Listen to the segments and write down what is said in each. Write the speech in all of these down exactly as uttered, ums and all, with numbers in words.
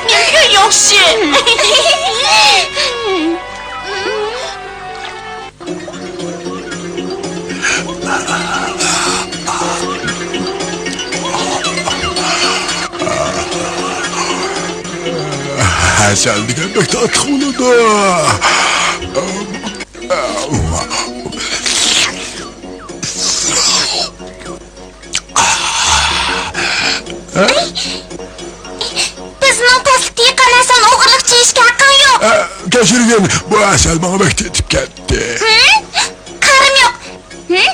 نېمىگە ياخشى؟ ھەسەل دېگەن بەك تاتلىق بولىدۇ. بىزنىڭ پەسلىكتە يىغقان ھەسەلنى ئوغرىلىقچە يېيىشكە ھەققىڭ يوق. ئە، كەچۈرگىن، بۇ ھەسەل ماڭا بەك تېتىپ كەتتى. ھىم؟ قارىم يوق. ھىم؟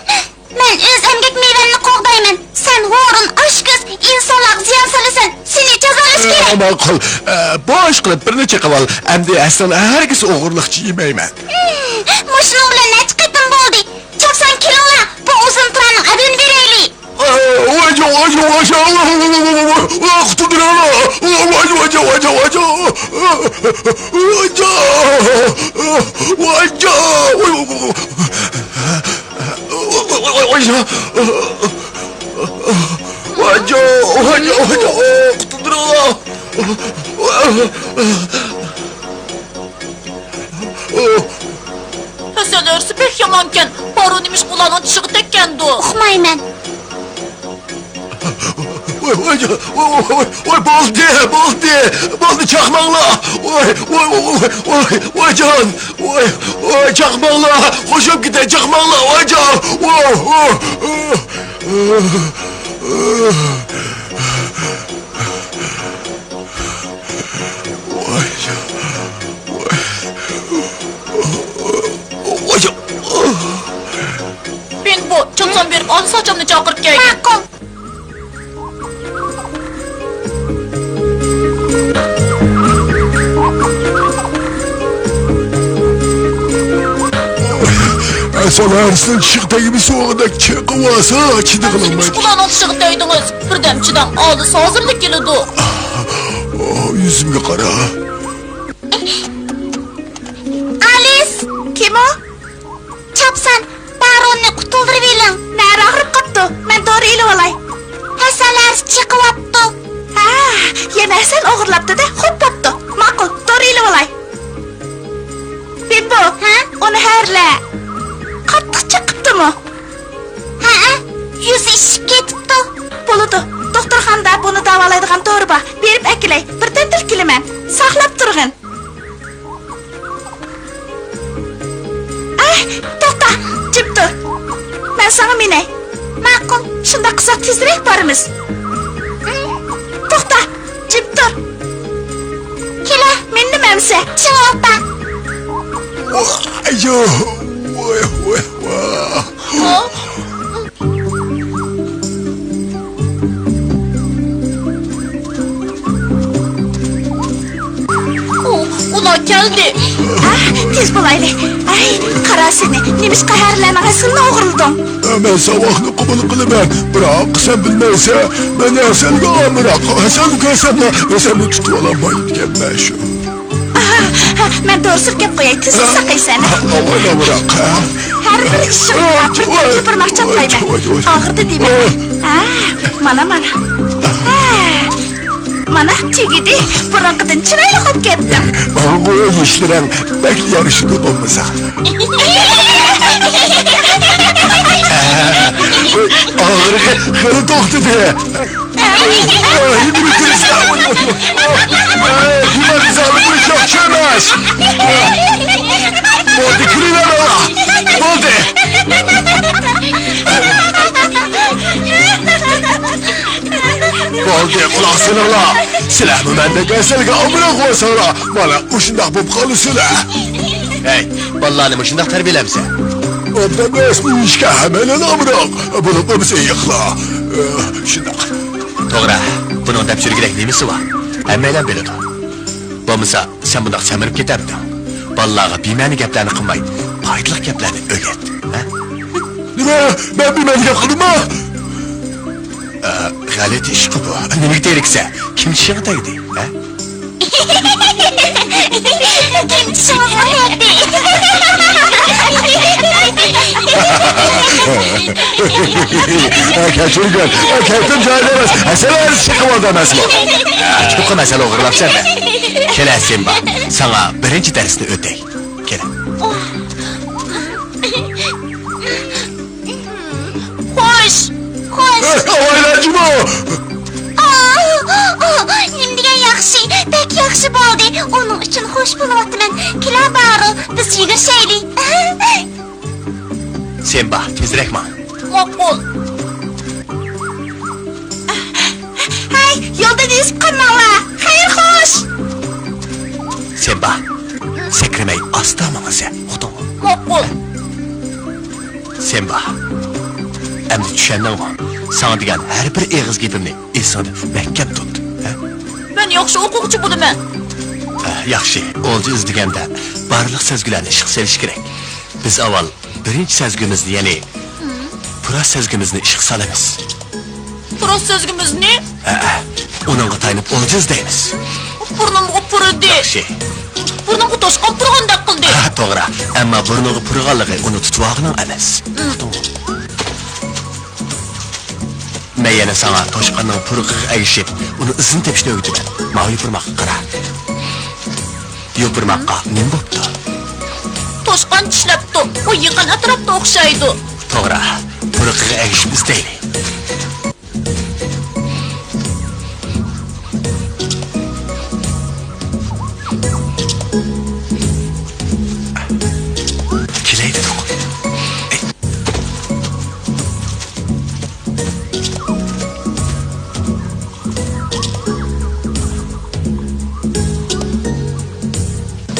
مەن ئۆز ئەمگەك مېۋەمنى قوغدايمەن. سەن ھورۇن، ئاچكۆز، ئىنسانلارغا زىيان سالىسەن. سېنى جازالاش كېرەك. ئە، ماقۇل. ئە، بوش قىلىپ بىرنى چېقىۋال. ئەمدى ھەسەلنى ھەرگىز ئوغرىلىقچە يېمەيمەن. ھىم، مۇشۇنىڭ بىلەن نەچچە قېتىم بولدى. چاپسان كېلىڭلار، بۇ ئۇزۇن پىلاننىڭ ئەدىنى بېرەيلى. ۋاجا، ۋاجا، ۋاجا، قۇتۇلدۇرۇڭلار. ۋاجا، ۋاجا، ۋاجا، ۋاجا. ۋاجا، ۋاجا. ۋاجا، ۋاجا، ۋاجا، ۋاجا. ۋاجا، ۋاجا، ۋاجا، قۇتۇلدۇرۇڭلار. ھەسەل ھۆرىسى بەك يامانكەن. بارۇ نېمىشقا ئۇلارنىڭ چىشىغا تەگكەندۇ؟ ئۇقمايمەن. ۋاي، ۋاي، ۋاي، ۋاي، ۋاي، بولدى، بولدى، بولدى، چاقماڭلار. ۋاي، ۋاي، ۋاي، ۋاي، ۋاي، ۋايجان، ۋاي، ۋاي، چاقماڭلار، خوش بولۇپ كېتەي، چاقماڭلار، ۋايجان. ۋاي، ۋاي، ۋايجان، ۋاي، ۋايجان. بىمبو، چاپسان بېرىپ، ئالىس ئاچامنى چاقىرىپ كەلگىن. ماقۇل. ھەسەل ھەرىسىنىڭ چىشىغا تەگمىسە، ئۇدەك چېقىۋالسا، چىدىغىلى بولمايدۇ. ئۇلارنىڭ چىشىغا تەگدىڭىز. بىردەم چىداڭ، ئالىس ھازىرلا كېلىدۇ. ئاھ، يۈزۈمگە قارا. ئالىس! كىم ئۇ؟ چاپسان، باروننى قۇتۇلدۇرۇۋېلىڭ. نەدە ئاغرىپ قاپتۇ؟ مەن دورا ئېلىۋالاي. ھەسەل ھەرىسى چېقىۋاپتۇ. ھە، يەنە ھەسەل ئوغرىلاپتۇ-دە، خوپ بوپتۇ. ماقۇل، دورا ئېلىۋالاي. بىمبو، ھە؟ ئۇنى ھەرلە. قاتتىق چېقىپتۇمۇ؟ ھەئە، يۈزى ئىششىپ كېتىپتۇ. بولىدۇ، دوختۇرخانىدا بۇنى داۋالايدىغان دورا بار. بېرىپ ئەكېلەي، بىردەمدىلا كېلىمەن. ساقلاپ تۇرغىن. ئەھ، توختا، جىم تۇر. مەن ساڭا مىنەي. ماقۇل، شۇنداق قىلساق تېزرەك بارىمىز. توختا، جىم تۇر. ئەمسە، شۇڭا ئاپا. ۋاي، ۋاي، ۋاي، ۋاي. ئۇ، ئۇلار كەلدى. ئاھ، تېز بولايلى. ئەي، قارا سېنى، نېمىشقا ھەرىلەرنىڭ ھەسىلىنى ئوغرىلىدىڭ؟ مەن ساۋاقنى قوبۇل قىلىمەن، بىراق سەن بىلمەيسەن، مەن ھەسەلگە ئامراق. ھەسەلنى كۆرسەملا، ئۆزۈمنى تۇتۇۋالالمايدىكەنمەن شۇ. ئاھا، ھە، مەن دورا سۈركەپ قوياي، تېزلا ساقايسەن. ھە، ئاۋايلا بىراق، ھە. ھەر بىر ئىشىڭدا بىر تەپكە بىرماق چاپلايمەن. ئاغرىدى دېمە. ھە، مانا، مانا. ھە، مانا، تۈگىدى. بۇرۇنقىدىن چىرايلىق بولۇپ كەتتىڭ. ماڭا بۇ يۈزلىرىڭ بەك يارىشىدۇ بولمىسا. ئاغرىقى خېلى توختىدى. ئاي، نېمە كۆرىسىلەر؟ ئاي، ئاي، ئاي. ئاي، نېمە زالىم، بۇ ياخشى ئەمەس. بولدى، كۈلۈۋېرىڭلار. بولدى. بولدى، قۇلاق سېلىڭلار. سىلەرمۇ مەندەك ھەسەلگە ئامراق بولساڭلار، مانا، مۇشۇنداق بولۇپ قالىسىلەر. ھەي، بالىلارنى مۇشۇنداق تەربىيەلەمسەن؟ ئوبدان ئەمەس بۇ ئىشكە ھەممەيلەن ئامراق. بولۇپ بولمىسا يىقلا. ئە، شۇنداق. توغرا، بۇنىڭ دەپ يۈرگۈدەك نېمىسى بار؟ ھەممەيلەن بىلىدۇ. بولمىسا، سەن بۇنداق سەمرىپ كېتەمدىڭ؟ بالىلارغا بىمەنە گەپلەرنى قىلماي، پايدىلىق گەپلەرنى ئۆگەت، ھە؟ نېمە؟ مەن بىمەنە گەپ قىلدىممۇ؟ ئە، غەلىتە ئىشقۇ بۇ. نېمىگە تېرىكسە؟ كىم چىشىڭغا تەگدى، ھە؟ كىم چىشىڭىزغا تەگدى؟ ھە، كەچۈرگىن. ھە، كەيپىم جايىدا ئەمەس. ھەسەل ھەرىسى چىقىۋالدى ئەمەسمۇ؟ ھە، چوقۇم ھەسەل ئوغرىلاپسەن-دە. كېلە، سىمبا، ساڭا بىرىنچى دەرسنى ئۆتەي. كېلە. خوش، خوش. ئاۋايلا جۇمۇ! ئا، ئا، نېمە دېگەن ياخشى، بەك ياخشى بولدى. ئۇنىڭ ئۈچۈن خوش بولۇۋاتىمەن. كېلە بارۇ، بىز يۈگۈرۈشەيلى. سىمبا، تېزرەك ماڭ. ماقۇل. ھەي، يولدىن ئېزىپ قالماڭلار. خەير خوش. سىمبا، سەكرىمەي ئاستا ماڭىسەن، ئۇقتۇڭمۇ؟ ماقۇل. سىمبا، ئەمدى چۈشەندىڭمۇ؟ ساڭا دېگەن ھەر بىر ئېغىز گېپىمنى ئېسىڭدە مەھكەم تۇت، ھە؟ مەن ياخشى ئوقۇغۇچى بولىمەن. ئە، ياخشى، ئولجا ئىزدىگەندە بارلىق سەزگۈلەرنى ئىشقا سېلىش كېرەك. بىز ئاۋۋال بىرىنچى سەزگۈمىزنى، يەنى پۇراس سەزگۈمىزنى ئىشقا سالىمىز. پۇراس سەزگۈمىزنى؟ ھەئە، ئۇنىڭغا تايىنىپ ئولجا ئىزدەيمىز. بۇرنۇمغا پۇرىدى. ياخشى. بۇرنۇمغا توشقان پۇرىغاندەك قىلدى. ھە، توغرا. ئەمما بۇرنىڭغا پۇرىغانلىقى ئۇنى تۇتۇۋالغىنىڭ ئەمەس. ئۇقتۇڭمۇ؟ مەن يەنە ساڭا توشقاننىڭ پۇرىقىغا ئەگىشىپ، ئۇنىڭ ئىزىنى تېپىشنى ئۆگىتىمەن. ماۋۇ يوپۇرماققا قارا. يوپۇرماققا نېمە بوپتۇ؟ توشقان چىشلەپتۇ. ئۇ يېقىن ئەتراپتا ئوخشايدۇ. توغرا. پۇرىقىغا ئەگىشىپ ئىزدەيلى. كېلەي دېدۇق.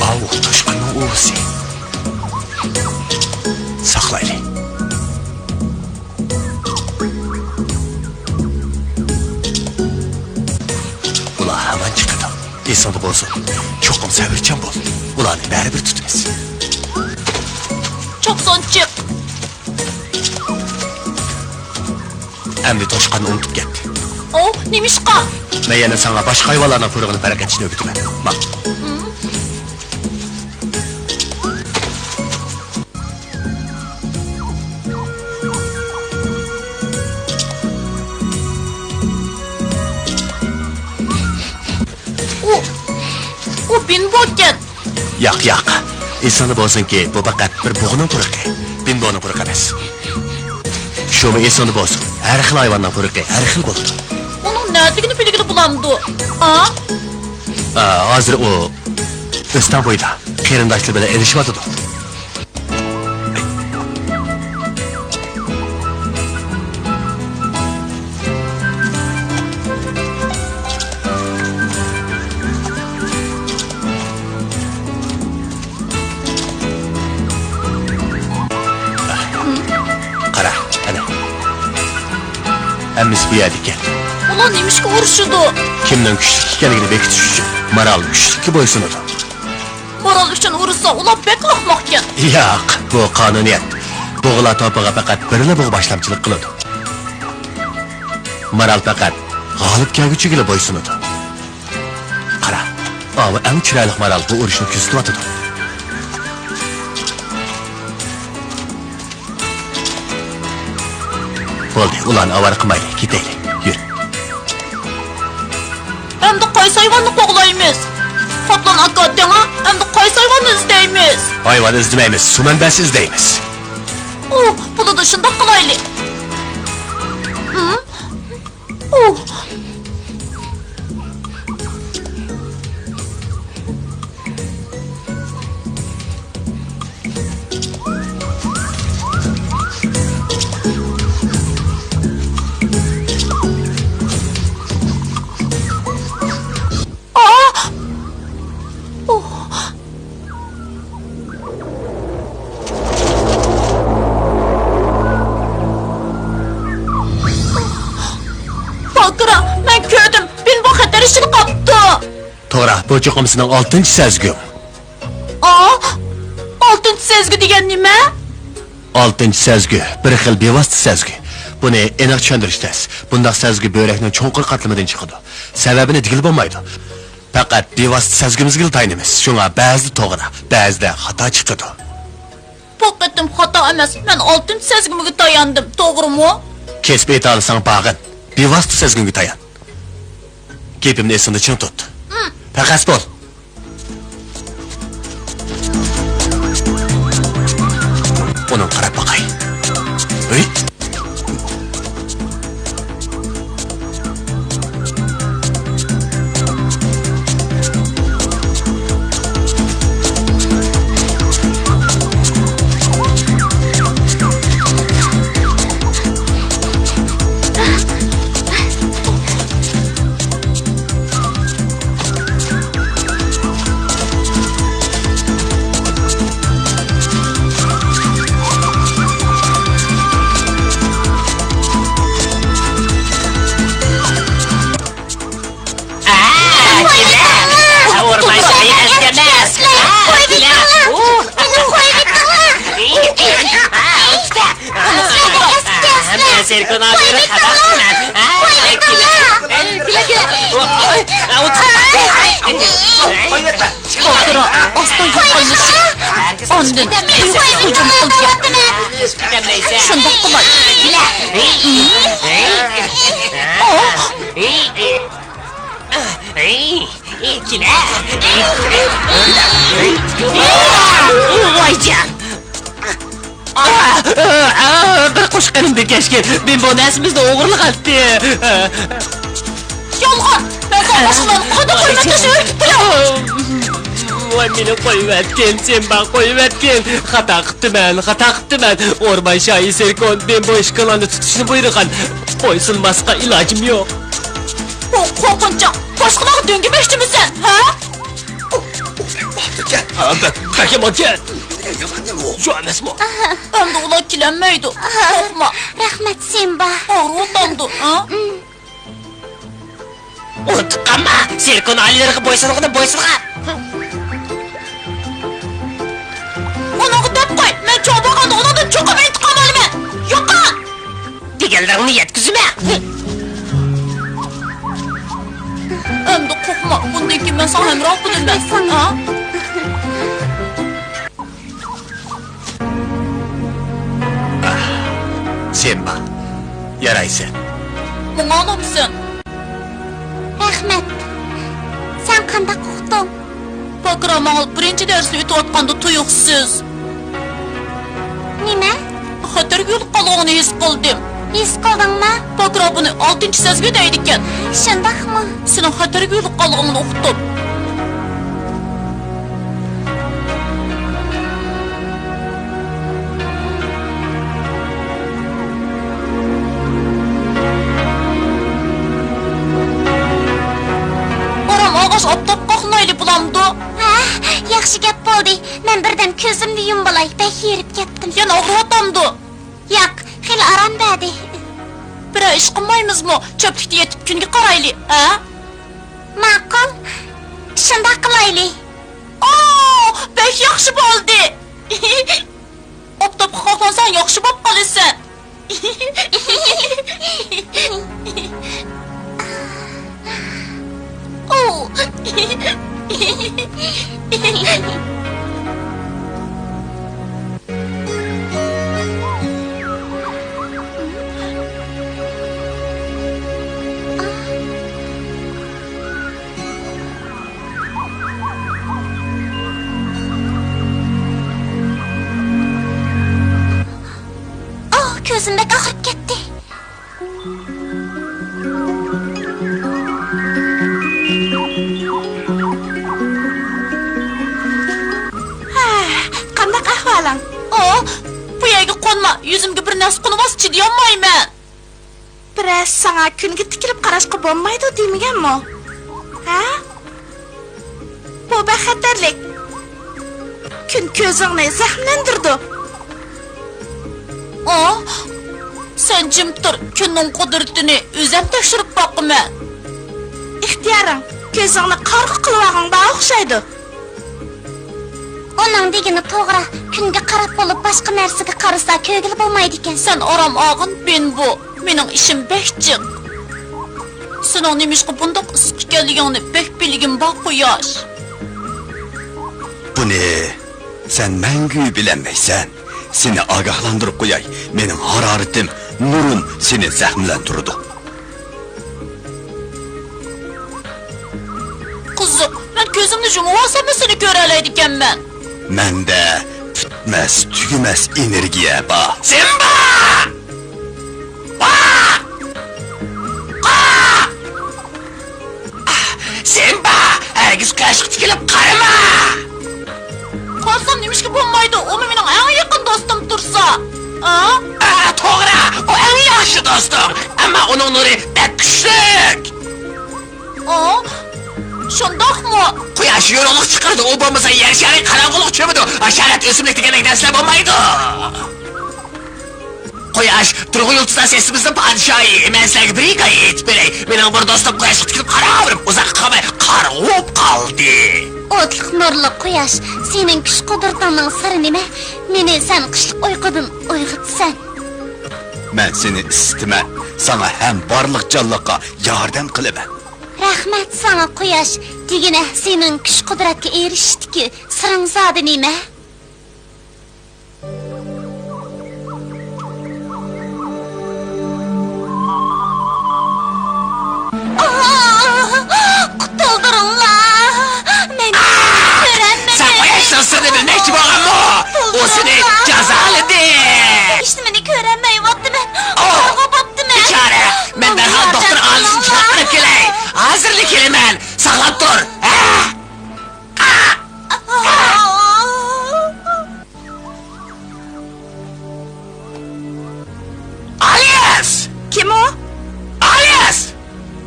ئاۋۇ توشقاننىڭ ئۇۋىسى. ساقلايلى. ئۇلار ھامان چىقىدۇ. ئېسىڭدە بولسۇن، چوقۇم سەۋرچان بول. ئۇلارنى بەرىبىر تۇتىمىز. چوقسان چىق. ئەمدى توشقاننى ئۇنتۇپ كەت. ئوۋ، نېمىشقا؟ مەن يەنە ساڭا باشقا ھايۋانلارنىڭ پۇرىقىنى پەرق ئېتىشنى ئۆگىتىمەن. ماڭ. ئۇ، ئۇ بىنبوكەن. ياق، ياق. ئېسىڭدە بولسۇنكى، بۇ پەقەت بىر بۇغىنىڭ پۇرىقى. بىنبونىڭ پۇرىقى ئەمەس. شۇمۇ ئېسىڭدە بولسۇن، ھەر خىل ھايۋاننىڭ پۇرىقى ھەر خىل بولىدۇ. ئۇنىڭ نەدىكىنى بىلگىلى بولامدۇ؟ ئا؟ ئا، ھازىر ئۇ ئۆستەڭ بويىدا قېرىنداشلىرى بىلەن ئېلىشىۋاتىدۇ. ھەممىسى بۇ يەردىكەن. ئۇلار نېمىشقا ئۇرۇشىدۇ؟ كىمنىڭ كۈچلۈك ئىكەنلىكىنى بېكىتىش ئۈچۈن. مارال كۈچلۈككە بويسۇنىدۇ. مارال ئۈچۈن ئۇرۇشسا، ئۇلار بەك ئەخمەقكەن. ياق، بۇ قانۇنىيەت. بۇغىلار توپىغا پەقەت بىرلا بۇغا باشلامچىلىق قىلىدۇ. مارال پەقەت غالىب كەلگۈچىگىلا بويسۇنىدۇ. قارا، ئاۋۇ ئەڭ چىرايلىق مارال بۇ ئۇرۇشنى كۆزىتىۋاتىدۇ. بولدى، ئۇلارنى ئاۋارە قىلمايلى، كېتەيلى، يۈر. ئەمدى قايسى ھايۋاننى قوغلايمىز؟ قاپلان ئاكا، دەڭا، ئەمدى قايسى ھايۋاننى ئىزدەيمىز؟ ھايۋان ئىزدىمەيمىز، سۇ مەنبەسى ئىزدەيمىز. ئۇھ، بولىدۇ، شۇنداق قىلايلى. ھىم؟ ئۇھ. ئاھ! ئۇھ. باكرا، مەن كۆردۈم. بىمبو خەتەر ئىچىدە قاپتۇ. توغرا، بۇ چوقۇم سېنىڭ ئالتىنچى سەزگۈڭ. ئا؟ ئالتىنچى سەزگۈ دېگەن نېمە؟ ئالتىنچى سەزگۈ، بىر خىل بىۋاسىتە سەزگۈ. بۇنى ئېنىق چۈشەندۈرۈش تەس. بۇنداق سەزگۈ بۆرەكنىڭ چوڭقۇر قاتلىمىدىن چىقىدۇ. سەۋەبىنى دېگىلى بولمايدۇ. پەقەت بىۋاسىتە سەزگۈمىزگىلا تايىنىمىز. شۇڭا بەزىدە توغرا، بەزىدە خاتا چىقىدۇ. بۇ قېتىم خاتا ئەمەس، مەن ئالتىنچى سەزگۈمگە تاياندىم، توغرىمۇ؟ كېسىپ ئېيتالىساڭ بارغىن، بىۋاسىتە سەزگۈڭگە تايان. گېپىمنى ئېسىڭدە چىڭ تۇت. ھىم. پەخەس بول. ئۇنىڭ قاراپ باقاي. ھەي! باكرا ئاستا يوقالمىسۇن. ئاندىن تۇيۇقسىز ھۇجۇم قىلىدىغان. شۇنداق قىلاي. ۋايجان! بىر قوشقىنىم بىر كەچكە بىمبو نەرسىمىزنى ئوغرىلىغانتى. يالغان! مەن ساڭا باشقىلارنى قانداق ھۆرمەت قىلىشنى ئۆگىتىپ بېرىڭ! ۋاي، مېنى قويۇۋەتكىن، سىمبا، قويۇۋەتكىن! خاتا قىپتىمەن، خاتا قىپتىمەن! ئورمان شاھى سېركون بىمبو ئىشكىلارنى تۇتۇشنى بۇيرۇغان. بويسۇنماسقا ئىلاجىم يوق. ئۇ قورقۇنچاق! باشقىلارغا دۆڭگىمەكچىمىسەن، ھە؟ بەك يامانكەن! شۇ ئەمەسمۇ؟ ئەمدى ئۇلار كېلەلمەيدۇ. قورقما. رەھمەت، سىمبا. ئاغرىۋاتامدۇ، ھە؟ ئۇنتۇپ قالما! سېركون ئالىيلىرىغا بويسۇنغىنىم بويسۇنغان! ئۇنىڭغا دەپ قوي! مەن چوڭ بولغاندا ئۇنىڭدىن چوقۇم ئىنتىقام ئالىمەن! يوقال! دېگەنلىرىڭنى يەتكۈزىمەن! ئەمدى قورقما، بۇندىن كېيىن مەن ساڭا ھەمراھ بولىمەن. ھە؟ سىمبا، يارايسەن. ماڭا ئۇناپسەن. رەھمەت. سەن قانداق ئۇقتۇڭ؟ باكرا ماڭا بىرىنچى دەرسنى ئۆتۈۋاتقاندا تۇيۇقسىز. نېمە؟ خەتەرگە يولۇققانلىقىنى ھېس قىلدىم. ھېس قىلدىڭمۇ؟ باكرا بۇنى ئالتىنچى سەزگۈ دەيدىكەن. شۇنداقمۇ؟ سېنىڭ خەتەرگە يولۇققانلىقىڭنى ئۇقتۇم. ئارام ئالغاچ ئاپتاپ قاقنايلى بولامدۇ؟ ھە، ياخشى گەپ بولدى. مەن بىردەم كۆزۈمنى يۇمۇۋالاي، بەك ھېرىپ كەتتىم. يەنە ئاغرىۋاتامدۇ؟ ياق، خېلى ئارام بەردى. بىرەر ئىش قىلمايمىزمۇ؟ چۆپلۈكتە يېتىپ كۈنگە قارايلى، ھە؟ ماقۇل. شۇنداق قىلايلى. ئو، بەك ياخشى بولدى. ئاپتاپقا قاقلانساڭ ياخشى بولۇپ قالىسەن. ئاھ، كۆزۈم بەك ئاغرىپ كەتتى. ھە، قانداق ئەھۋالىڭ؟ ئو، بۇ يەرگە قونما، يۈزۈمگە بىر نەرسە قونۇۋالسا چىدىيالمايمەن. بىرەر ساڭا كۈنگە تىكىلىپ قاراشقا بولمايدۇ دېمىگەنمۇ؟ ھە؟ بۇ بەك خەتەرلىك. كۈن كۆزۈڭنى زەخىملەندۈرىدۇ. ئا، سەن جىم تۇر، كۈننىڭ قۇدرىتىنى ئۆزۈم تەكشۈرۈپ باقىمەن. ئىختىيارىڭ، كۆزۈڭنى قارىغۇ قىلىۋالغىنىڭ بار ئوخشايدۇ. ئۇنىڭ دېگىنى توغرا، كۈنگە قاراپ بولۇپ باشقا نەرسىگە قارىسا كۆرگىلى بولمايدىكەن. سەن ئارام ئالغىن، بىنبو. مېنىڭ ئىشىم بەك جىق. سېنىڭ نېمىشقا بۇنداق ئىسسىق ئىكەنلىكىڭنى بەك بىلگۈم بار، قۇياش. بۇنى سەن مەڭگۈ بىلەلمەيسەن. سېنى ئاگاھلاندۇرۇپ قوياي، مېنىڭ ھارارىتىم نۇرۇن سېنى زەخىملەندۈرىدۇ. قىزىق، مەن كۆزۈمنى يۇمۇۋالساممۇ سېنى كۆرەلەيدىكەنمەن. مەندە پۈتمەس، تۈگىمەس ئېنېرگىيە بار. سىمبا! ۋا! قا! سىمبا! ھەرگىز قۇياشقا تىكىلىپ قارىما! قارىسام نېمىشقا بولمايدۇ؟ ئۇمۇ مېنىڭ ئەڭ يېقىن دوستۇم تۇرسا. ئا؟ ئا، توغرا، ئۇ ئەڭ ياخشى دوستۇڭ. ئەمما ئۇنىڭ نۇرى بەك كۈچلۈك. ئا؟ شۇنداقمۇ؟ قۇياش يورۇقلۇق چىقىرىدۇ، ئۇ بولمىسا يەر شارى قاراڭغۇلۇق چۆمىدۇ. ھاشارات، ئۆسۈملۈك دېگەندەك نەرسىلەر بولمايدۇ. قۇياش، تۇرغۇن يۇلتۇزلار سىستېمىسىنىڭ پادىشاھى. مەن سىلەرگە بىر ھېكايە ئېيتىپ بېرەي. مېنىڭ بىر دوستۇم قۇياشقا تىكىلىپ قاراۋېرىپ، ئۇزاققا قالماي قارىغۇ بولۇپ قالدى. ئوتلۇق نۇرلۇق قۇياش، سېنىڭ كۈچ قۇدرىتىڭنىڭ سىرى نېمە؟ مېنى سەن قىشلىق ئۇيقۇدىن ئويغىتىسەن. مەن سېنى ئىسسىتىمەن، ساڭا ھەم بارلىق جانلىققا ياردەم قىلىمەن. رەھمەت ساڭا، قۇياش، دېگىنە سېنىڭ كۈچ قۇدرەتكە ئېرىشىشتىكى سىرىڭ زادى نېمە؟ ئاھ! قۇتۇلدۇرۇڭلار! مەن كۆرەلمىدىم! سەن قۇياشنىڭ سىرىنى بىلمەكچى بولغانمۇ؟ ئۇ سېنى جازالىدى! ھېچنېمىنى كۆرەلمەيۋاتىمەن! ئاھ! قارىغۇ بوپتىمەن! بىچارە! مەن دەرھال دوختۇر ئالىسىنى چاقىرىپ كېلەي! ھازىرلا كېلىمەن! ساقلاپ تۇر! ھە! ئالىس! كىم ئۇ؟ ئالىس!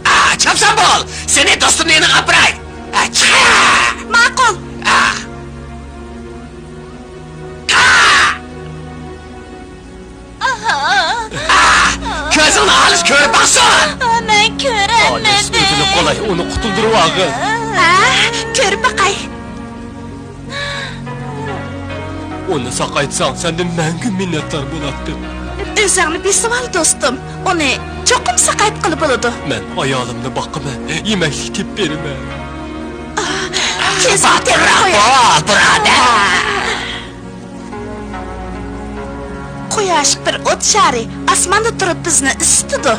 ئا، چاپسان بول! سېنى دوستۇمنىڭ يېنىغا ئاپىراي! ئا، چىق! ماقۇل! ئا! ئا! ئا! كۆزۈڭنى ئالىس كۆرۈپ باقسۇن! مەن كۆرەلمىدىم. ئالىس، ئۆزىنى قولاي، ئۇنى قۇتۇلدۇرۇۋالغىن. ھە، كۆرۈپ باقاي. ئۇنى ساقايتساڭ، سەندىن مەڭگۈ مىننەتدار بولاتتىم. ئۆزۈڭنى بېسىۋال، دوستۇم. ئۇنى چوقۇم ساقايتقىلى بولىدۇ. مەن ئايالىمنى باقىمەن، يېمەكلىك تېپىپ بېرىمەن. ئاھ، كۆزۈڭ تېگىپ قويۇڭ. باتۇرراق بول، بۇرادەر. قۇياش بىر ئوت شارى، ئاسماندا تۇرۇپ بىزنى ئىسسىتىدۇ.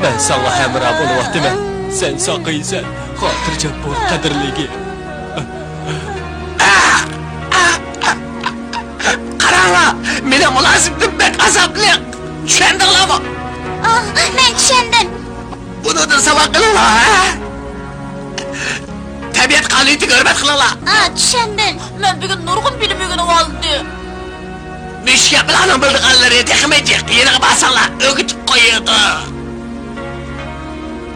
مەن ساڭا ھەمراھ بولۇۋاتىمەن. سەن ساقىيىسەن. خاتىرجەم بول، قەدىرلىگىن. قاراڭلار، مېنىڭ مۇلازىمىتىم بەك ئازابلىق. چۈشەندىڭلارمۇ؟ ئاھ، مەن چۈشەندىم. بۇنىڭدىن ساۋاق ئېلىڭلار، ھە؟ تەبىئەت قانۇنىيىتىگە ھۆرمەت قىلىڭلار. ئا، چۈشەندىم. مەن بۈگۈن نۇرغۇن بىلىم ئۆگىنىۋالدىم. مۈشۈك ياپىلانىڭ بىلىدىغانلىرى تېخىمۇ جىق. يېنىغا بارساڭلار، ئۆگىتىپ قويىدۇ.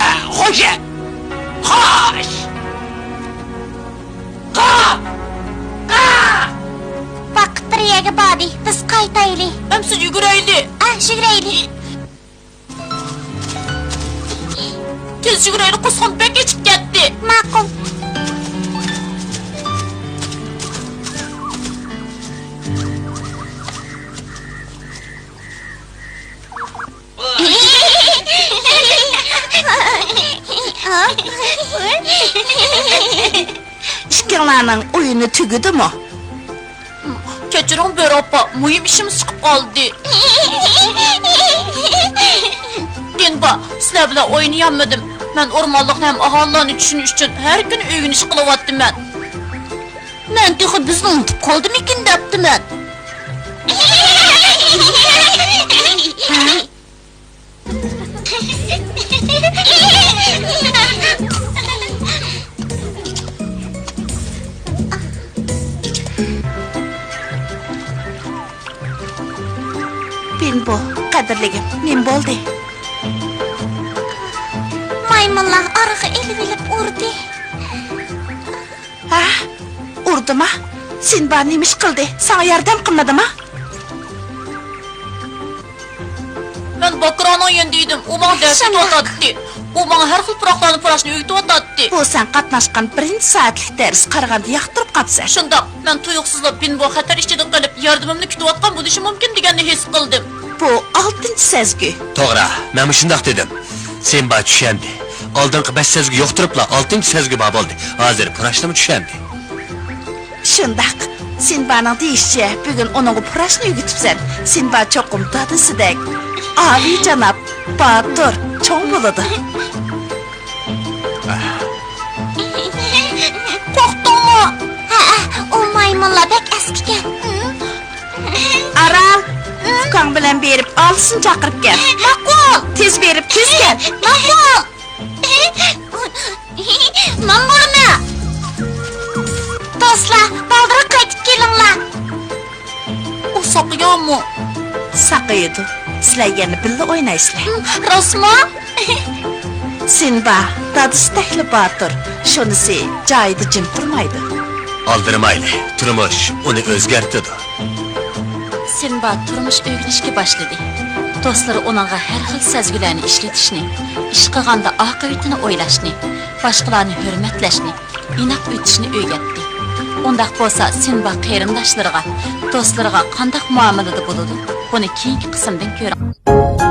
ئا، خوجا! خوش! قا! قا! ۋاقىت بىر يەرگە باردى. بىز قايتىپ ئېيتايلى. ئەمسە يۈگۈرەيلى. ئا، يۈگۈرەيلى. تېز يۈگۈرەيلى، قورسىقىم بەك ئېچىپ كەتتى. ماقۇل. ئىككىڭلارنىڭ ئويۇنى تۈگىدىمۇ؟ كەچۈرۈڭ، بۆرە ئاپا، مۇھىم ئىشىم چىقىپ قالدى. بىنبا، سىلەر بىلەن ئوينىيالمىدىم. مەن ئورمانلىقنى ھەم ئاھالىلەرنى چۈشىنىش ئۈچۈن ھەر كۈنى ئۆگىنىش قىلىۋاتىمەن. مەن تېخى بىزنى ئۇنتۇپ قالدىمىكىن دەپتىمەن. بىنبو، قەدىرلىگىم، نېمە بولدى؟ مايمۇنلار ئارىغا ئېلىۋېلىپ ئۇردى. ھە؟ ئۇردىما؟ سىنبا نېمە ئىش قىلدى؟ ساڭا ياردەم قىلمىدىما؟ مەن باكرانىڭ يېنىدا ئىدىم، ئۇ ماڭا دەرس ئۆتۈۋاتاتتى. ئۇ ماڭا ھەر خىل پۇراقلارنى پۇراشنى ئۆگىتىۋاتاتتى. بۇ سەن قاتناشقان بىرىنچى سائەتلىك دەرسكە قارىغاندا ياقتۇرۇپ قاپسەن. شۇنداق، مەن تۇيۇقسىزلا بىنبو خەتەر ئىچىدە قېلىپ، ياردىمىمنى كۈتۈۋاتقان بولۇشى مۇمكىن دېگەننى ھېس قىلدىم. بۇ ئالتىنچى سەزگۈ. توغرا، مەنمۇ شۇنداق دېدىم. سىنبا چۈشەندى. ئالدىنقى بەش سەزگۈ يوقتۇرۇپلا ئالتىنچى سەزگۈ بار بولدى. ھازىر پۇراشنىمۇ چۈشەندى. شۇنداق. سىنبانىڭ دېيىشىچە، بۈگۈن ئۇنىڭغا پۇراشنى ئۆگىتىپسەن. سىنبا چوقۇم دادىسىدەك ئالىيجاناب، باتۇر، چوڭ بولىدۇ. قورقتۇڭمۇ؟ ھەئە، ئۇ مايمۇنلار بەك ئەسكىكەن. ئارال، ئۇكاڭ بىلەن بېرىپ ئالىسىنى چاقىرىپ كەل. ماقۇل. تېز بېرىپ، تېز كەل. ماقۇل. مەن بارىمەن. دوستلار، بالدۇرراق قايتىپ كېلىڭلار. ئۇ ساقىيامۇ؟ ساقىيىدۇ. سىلەر يەنە بىللە ئوينايسىلەر. راستمۇ؟ سىنبا، دادىسىدەكلا باتۇر. شۇنىسى جايىدا جىم تۇرمايدۇ. ئالدىرىمايلى، تۇرمۇش ئۇنى ئۆزگەرتىدۇ. سىنبا تۇرمۇش ئۆگىنىشكە باشلىدى. دوستلىرى ئۇنىڭغا ھەر خىل سەزگۈلەرنى ئىشلىتىشنى، ئىش قىلغاندا ئاقىۋىتىنى ئويلاشنى، باشقىلارنى ھۆرمەتلەشنى، ئىناق ئۆتۈشنى ئۆگەتتى. ئۇنداق بولسا، سىنبا قېرىنداشلىرىغا، دوستلىرىغا قانداق مۇئامىلىدە بولىدۇ؟ بۇنى كېيىنكى قىسىمدىن كۆرۈڭ.